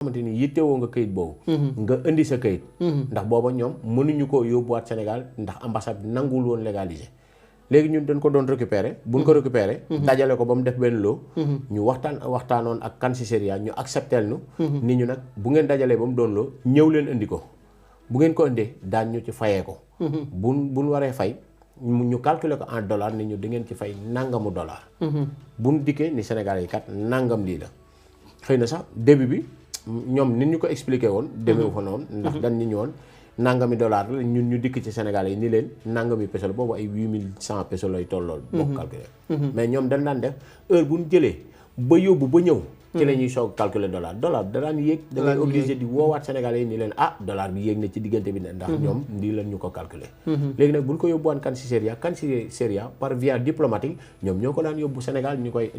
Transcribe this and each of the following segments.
xamante ni yittewoo nga kayit boobu nga indi sa kayit ndax booba ñoom mënuñu ko yóbbuwaat Sénégal ndax ambassade nanguwul woon légalisé léegi ñun dañ ko doon récupérer buñ ko récupérer dajale ko ba mu def benn loo ñu waxtaanoon ak Cancilleria ñu acceptel nu ni ñu nag bu ngeen dajalee ba mu doon loo ñëw leen indi ko bu ngeen ko indee daan ñu ci fayee ko buñ waree fay ñu calculer ko en dollar ni ñu di ngeen ci fay nangamu dollar buñ dikkee ni Sénégal yi kat nangam lii la xëy na sax début bi ñoom nit ñu ko expliqué woon demeewu fa noonu ndax dañ ni ñu woon nangami dollar la ñun ñu dikk ci Sénégal yi ni leen nangami peso la boobu ay 8100 peso lay tollool boo ko calculé mais ñoom dañ daan def heure bu ñu jëlee ba yóbbu ba ñëw ci la ñuy soog calculer dollar da daan yéeg da ngay obligé di woowaat Sénégal yi ni leen dollar bi yéeg na ci diggante bi ne ndax ñoom nii lan ñu ko calculer léegi nag buñ ko yóbbuwaan Cancilleria par via diplomatique ñoom ñoo ko daan yóbbu Sénégal ñu koy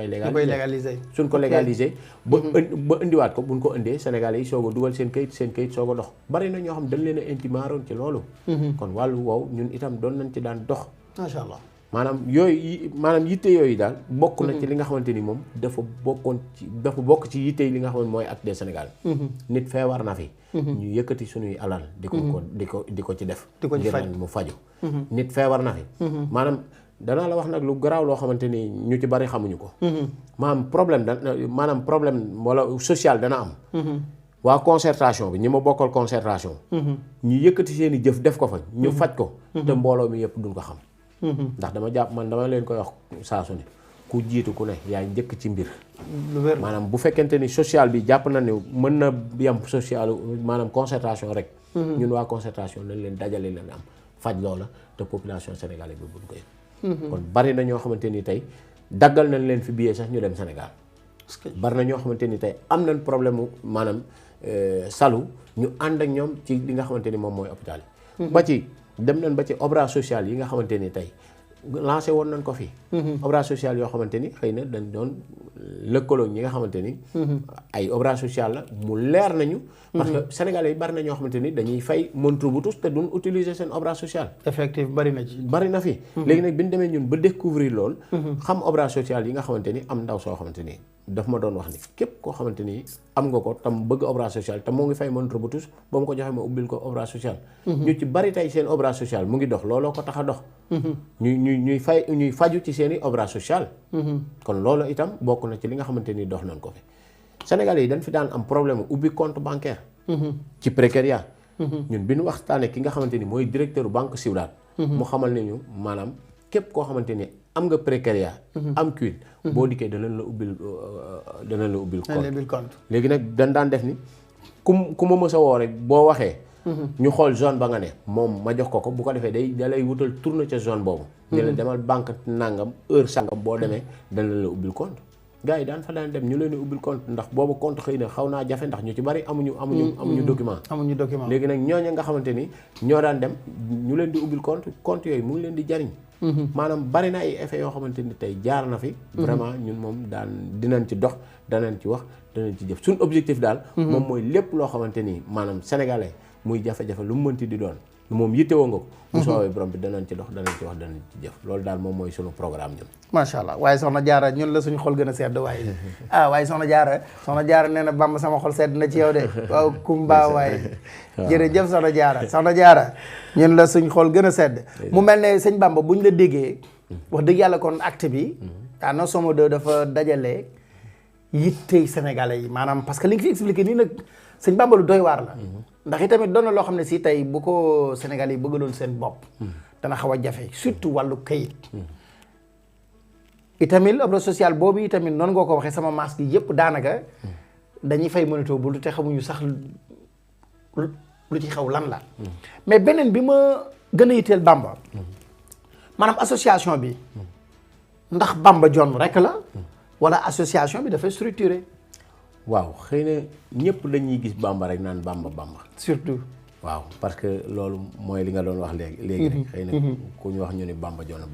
légaliser suñ ko légaliser ba indiwaat ko buñ ko indee Sénégal yi soog a dugal seen kayit soog a dox bari na ñoo xam dañ leen a intimaroon ci loolu kon wàllu woow ñun itam doon nañ ci daan dox macha allah maanaam yitte yooyu daal bokk na ci li nga xamante ni moom dafa bokk ci yitte yi li nga xamante mooy Acte des Sénégal nit feebar na fi ñu yëkkati suñuy alal di ko ci def ngir mu faju nit feebar na fi maanaam danaa la wax nag lu garaaw loo xamante ni ñu ci bari xamuñu ko maanaam problème wala social dana am waa concertation bi ñi ma bokkal concertation ñu yëkkati seen i jëf def ko fa ñu faj ko te mbooloo mi yëpp duñ ko xam ndax dama jàpp man dama leen koy wax saa su ne ku jiitu ku ne yaay njëkk ci mbir maanaam bu fekkente ni social bi jàpp na ne mën na yam social maanaam concertation rek ñun waa concertation nañ leen dajale leen am faj loola te population sénégalaise bi buñ ko yëg kon bari na ñoo xamante ni tey daggal nañ leen fi billet sax ñu dem Sénégal bari na ñoo xamante ni tey am nañ problème mu maanaam salu ñu ànd ak ñoom ci li nga xamante ni moom mooy hôpital yi ba ci dem nañ ba ci obra social yi nga xamante ni tey lancé woon nañ ko fii obra social yoo xamante ni xëy na dañ doon lëkkaloo ñi nga xamante ni ay obra social la mu leer nañu parce que sénégalais yi bari na ñoo xamante ni dañuy fay montre bu tous te duñ utiliser seen obra social effectivement bari na fi léegi nag bi ñu demee ñun ba découvrir lool xam obra social yi nga xamante ni am ndaw soo xamante ni daf ma doon wax ni képp koo xamante ni am nga ko tam bëgg obra social te moo ngi fay montre bu tous ba mu ko joxee ma ubbil ko obra social ñu ci bari tey seen obra social mu ngi dox looloo ko tax a dox ñuy faju ci seen i obra social kon loolu itam bokk na ci li nga xamante ni dox nañ ko fi Sénégalais yi dañ fi daan am problème ubbi compte bancaire ci précaria ñun bi ñu waxtaanee ki nga xamante ni mooy directeur banque Siwdaat mu xamal ne ñu maanaam képp koo xamante ni am nga précaria am cuite boo dikkee danañ la ubbil compte léegi nag dañ daan def ni ku ma mës a woo rek boo waxee ñu xool zone ba nga ne moom ma jox ko bu ko defee da lay wutal tourner ca zone boobu ne la demal banque nangam heure sangam boo demee dana la ubbil compte gars yi daan fa daan dem ñu leen di ubbil compte ndax boobu compte xëy na xaw naa jafe ndax ñu ci bari amuñu document léegi nag ñooñu nga xamante ni ñoo daan dem ñu leen di ubbil compte yooyu mu ngi leen di jariñ maanaam bari na ay effets yoo xamante ni tey jaar na fi vraiment ñun moom dinañ ci dox danañ ci wax danañ ci jëf suñ objectif daal moom mooy lépp loo xamante ni maanaam sénégalais muy jafe-jafe lu mu mënti di doon moom yittewoo nga ko bu soobee borom bi danañ ci dox danañ ci wax danañ ci jëf loolu daal moom mooy sunu programme ñun macha allah waaye soxna Diarra ñun la suñu xol gën a sedd waaye waaye soxna Diarra nee na Bamba sama xol sedd na ci yow de waaw kumba waaye jërëjëf soxna Diarra ñun la suñu xol gën a sedd mu mel ne sëñ Bamba bu ñu la déggee wax dëgg yàlla kon acte bi non somo de dafa dajale yittey sénégalais yi maanaam parce que li nga fi expliqué nii nag sëñ Bamba lu doy waar la ndax itamit doon na loo xam ne si tey bu ko sénégalais yi bëggaloon seen bopp dana xaw a jafe surtout wàllu kayit itamit obra social boobu itamit noonu nga ko waxee sama masque yi yëpp daanaka dañuy fay monito bu lu te xamuñu sax lu ci xaw lan la mais beneen bi ma gën a yitteel Bamba maanaam association bi ndax Bamba Dione rek la wala association bi dafay structuré waaw xëy na ñëpp dañuy gis Bamba rek naan Bamba surtout waaw parce que loolu mooy li nga doon wax léegi rek xëy na ku ñu wax ñu ni Bamba Dione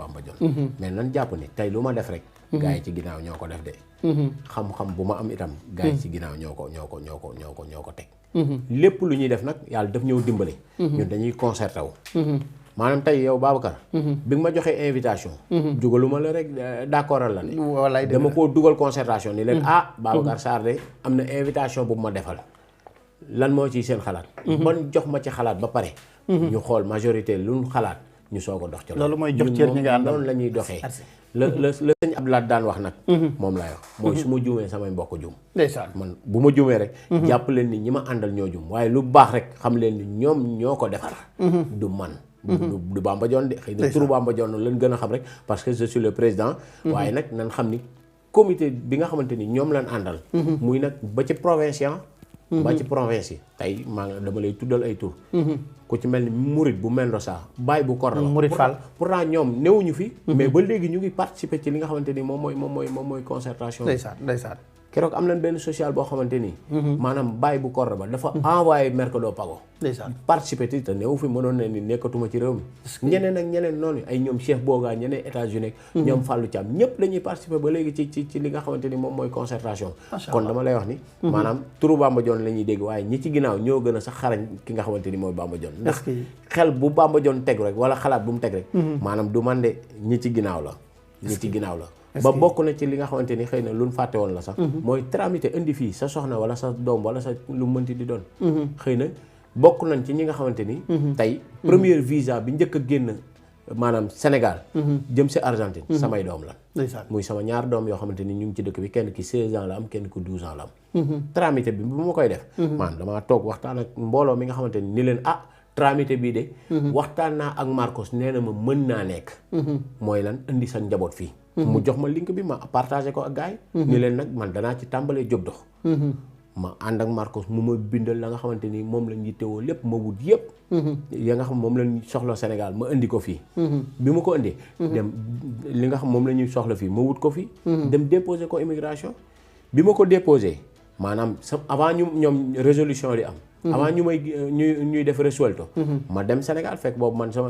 mais nan jàpp ni tey lu ma def rek gars yi ci ginnaaw ñoo ko def de xam-xam bu ma am itam gars yi ci ginnaaw ñoo ko teg lépp lu ñuy def nag yàlla daf ñëw dimbali ñun dañuy concerté wu maanaam tey yow Babacar. bi nga ma joxee invitation. dugaluma la rek d'accordal la ne. wallaay dama koo dugal concertation ni leen Babacar Sarr de am na invitation bu ma defal. lan moo ciy seen xalaat. ban jox ma ci xalaat ba pare. ñu xool majorité lu ñu xalaat ñu soog a dox ci loolu mooy jox cër ñi nga àndal noonu la ñuy doxee. la sëñ Abdoulaye daan wax nag. moom laay wax mooy su ma juumee samay mbokk juum. ndeysaan man bu ma juumee rek. jàpp leen ni ñi ma àndal ñoo juum waaye lu baax rek xam leen ni ñoom ñoo ko defar. du man. du Bamba Dione de xëy na turu Bamba Dione lañ gën a xam rek parce que je suis le président. waaye nag nan xam ni comité bi nga xamante ni ñoom lañ àndal. muy nag ba ci provincial. ba ci province yi tey dama lay tuddal ay tur. ku ci mel ni Mouride bu Mendoza Baye bu Korda Mouride Fall pourtant ñoom newuñu fi. mais ba léegi ñu ngi participer ci li nga xamante ni moom mooy concertation. ndeysaan keroog am nañ benn social boo xamante ni. maanaam Baye bu Korda ba dafa envoyé Mercado Pago. ndeysaan participer ci te newu fi mënoon na ni nekkatuma ci réew mi. ñeneen ak ñeneen noonu ay ñoom Cheikh Boga ñeneen États-Unis ñoom Fallou Thiam ñëpp dañuy participer ba léegi ci li nga xamante ni moom mooy concertation. kon dama lay wax ni. maanaam turu Bamba Dione la ñuy dégg waaye ñi ci ginnaaw ñoo gën a sax xarañ ki nga xamante ni mooy Bamba Dione. ndax xel bu Bamba Dione teg rek wala xalaat bu mu teg rek. maanaam du man de ñi ci ginnaaw la. ñi ci ginnaaw la. ba bokk na ci li nga xamante ni xëy na lu ñu fàtte woon la sax. mooy tramité indi fii sa soxna wala sa doom wala sa lu mënti di doon. xëy na bokk nañ ci ñi nga xamante ni. tey première visa bi njëkk a génn maanaam Sénégal. jëm si Argentine. samay doom la. muy sama ñaar doom yoo xamante ni ñu ngi ci dëkk bi kenn ki 16 ans la am kenn ki 12 ans la am. tramité bi bu ma koy def. maanaam damaa toog waxtaan ak mbooloo mi nga xamante ni leen tramité bii de. waxtaan naa ak Marcos nee na ma mën naa nekk. mooy lan indi sa njaboot fii. mu jox ma link bi ma partagé ko ak gars yi. ni leen nag man danaa ci tàmbalee jóg dox. ma ànd ak Marcos mu ma bindal la nga xamante ni moom lañ yittewoo lépp ma wut yëpp. ya nga xam moom lañ soxla Sénégal ma indi ko fii. bi ma ko indee. dem li nga xam moom la ñuy soxla fii ma wut ko fii. dem déposer ko immigration. bi ma ko déposé maanaam avant ñoom résolution di am. avant ñuy def resuelto ma dem Sénégal fekk boobu man sama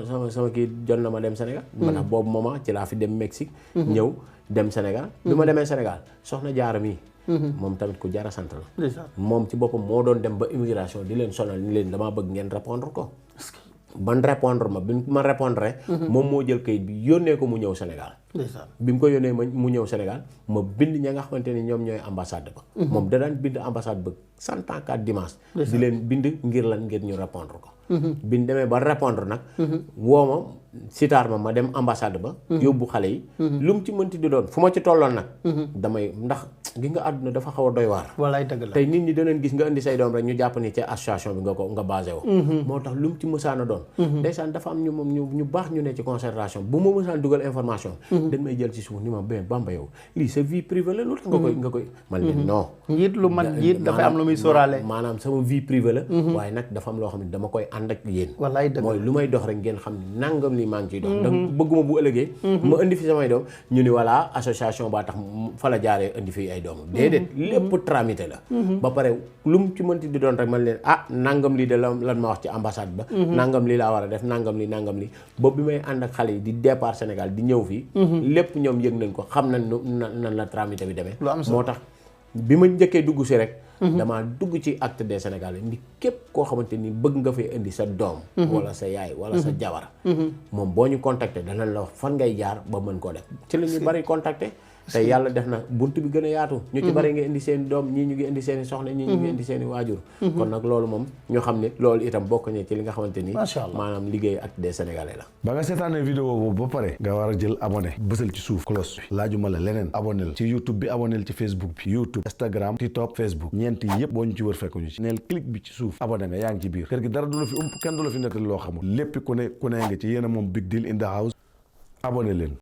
kii jot na ma dem Sénégal. ma tax boobu moment ci laa fi dem Mexique. ñëw dem Sénégal. bi ma demee Sénégal soxna Jaara mi moom tamit ku jara sant la. moom ci boppam moo doon dem ba immigration di leen sonal ni leen damaa bëgg ngeen répondre ko. ban répondre ma bi ma répondre moom moo jël kayit bi yónnee ko mu ñëw Sénégal. bi mu ko yónnee mu ñëw Sénégal ma bind ña nga xamante ni ñoom ñooy ambassade ba. moom da daan bind ambassade ba 104 dimanche. di leen bind ngir lan ngir ñu répondre ko. bi ñu demee ba répondre nag. woo ma sitaar ma dem ambassade ba. yóbbu xale yi. lu mu ci mënti di doon fu ma ci tolloon nag. damay ndax gi nga àdduna dafa xaw a doy waar. wallaay dëgg la tey nit ñi danañ gis nga indi say doom rek ñu jàpp ni ci association bi nga basé woo. moo tax lu mu ci mësaan a doon. ndeysaan dafa am ñu baax ñu ne ci concertation bu ma mësaan dugal information. dañ may jël ci suuf ni ma ben Bamba yow lii sa vie privée la lu tax nga koy man leen non. njiit lu man njiit dafa am lu muy sóoraale. maanaam sama vie privée la. waaye nag dafa am loo xam ne dama koy ànd ak yéen. wallaay dëgg mooy lu may dox rek ngeen xam ne nangam li maa ngi ciy dox. ndax bëgguma bu ëllëgee. ma indi fi samay doom ñu ni voilà association baa tax fa la jaaree indi fi ay doom déedéet lépp tramité la. ba pare lu mu ci mënti di doon rek man leen nangam lii de lan ma wax ci ambassade ba. nangam lii laa war a def nangam li boobu bi may ànd ak xale yi di départ Sénégal di ñëw fii. lépp ñoom yëg nañ ko xam nañ nan la tramité bi demee. moo tax bi ma njëkkee dugg si rek. damaa dugg ci acte des Sénégalais ndi képp koo xamante ni bëgg nga fay indi sa doom. wala sa yaay wala sa jabar. moom boo ñu contacter danañ la wax fan ngay jaar ba mën koo def ci la ñu bari contacter. tey yàlla def na bunt bi gën a yaatu. ñu ci bari nga indi seen doom ñii ñu ngi indi seen i soxna ñii ñu ngi indi seen i waajur. kon nag loolu moom ñoo xam ne loolu itam bokk na ci li nga xamante ni. macha allah maanaam liggéey ak des Sénégalais la. ba nga seetaanee vidéo boobu ba pare nga war a jël abonné bësal ci suuf cloche bi laajuma la leneen abonné la ci YouTube bi abonné la ci Facebook bi YouTube Instagram TikTok Facebook ñeenti yëpp boo ñu ci wër fekk ñu ci neel clic bi ci suuf abonné nga yaa ngi ci biir kër gi dara du la fi kenn du la fi nettali loo xamul lépp ku ne nga ci yéen a moom Big Deal in the house abonné leen.